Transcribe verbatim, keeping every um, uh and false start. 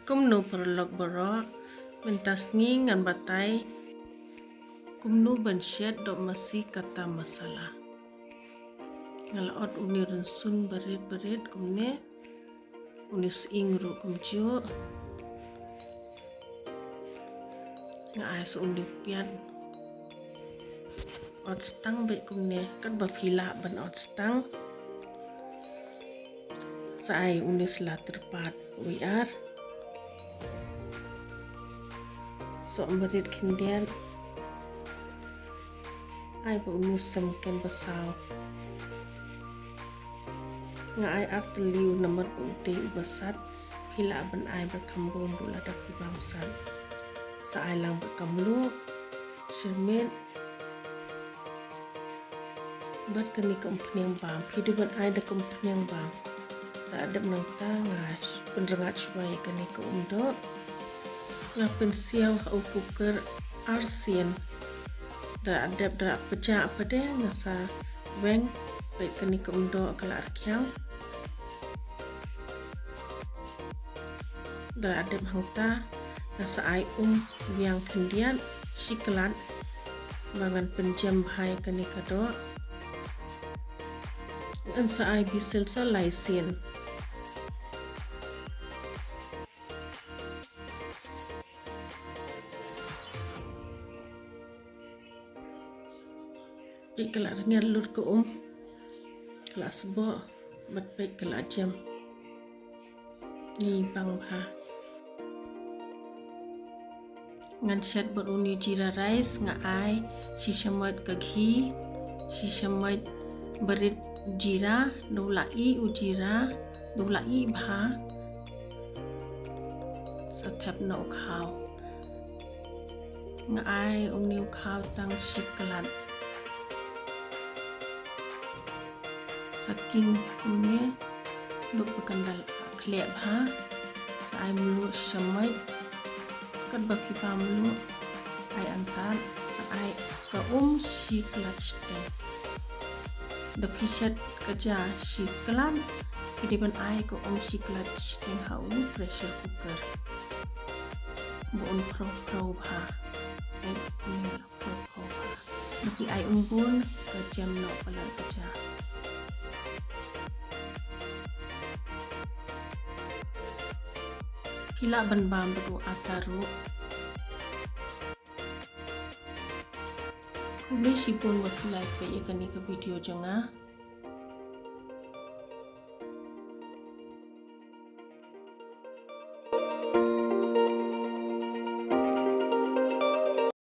Kumno paralok baroh, mynta sngi ngan batai kumno ban shet doh masi kata masala. Nga la ot uni rynsun barit barit kumne, uni sying ruh kumjuh. Nga ai sa uni piat. Ot stang beit kumne, katba phi lah ban ot stang. Sa ai uni sla tyrpad wi ar. Soh marit khyndiat. Ai ba uni sem kem ba saw. Nga ai ar tylli u namar u dei uba sat. Phi lah ban ai ba kham bun ruh lada phi bam sat. Sa ai lang ba kamluh, shyrmit. Bad kane ka umphniang bam, phi dei ban ai da ka umphniang bam. Da dep nangta nga pynrngat shuwa ïa kane ka umdoh. Nga pynsiaw ha u cooker arsien. Da dep da pjah pat de nga sa weng beit kane ka umdoh ka la rkhiang. Da dep hangta nga sa ai um wiang khyndiat shi klat ba ngan pynjem bha ïa kane ka doh. Ngan sa ai bisil sa lai sien. Peit ka la rngiat lut ka um, ka la sboh bad peit ka la jem. Ngi bang bha. Ngan shet bad uni u jeera rice, nga ai shi shamoit ka ghee, shi shamoit barit jeera, da u la ih u jeera, da u la ih bha. Sa thep noh u khaw. Nga ai uni u khaw tang shi klat. Sa king kumne, luk ba kan da khleh bha. Sa ai mluh shamoit. Katba phi bam mluh, ai antad, sa ai ka um shi klat shiteng. Da phi shet ka ja shi klat, phi dei ban ai ka um shi klat shiteng ha u pressure cooker. Ba un phrau phrau bha. Ai, um phrau phrau bha. Da phi ai um bun, ka jem noh palat ka ja. Phi lah ban bam bad u ata ruh. Khublei shibun ba phi la peit ïa kane ka video jong nga.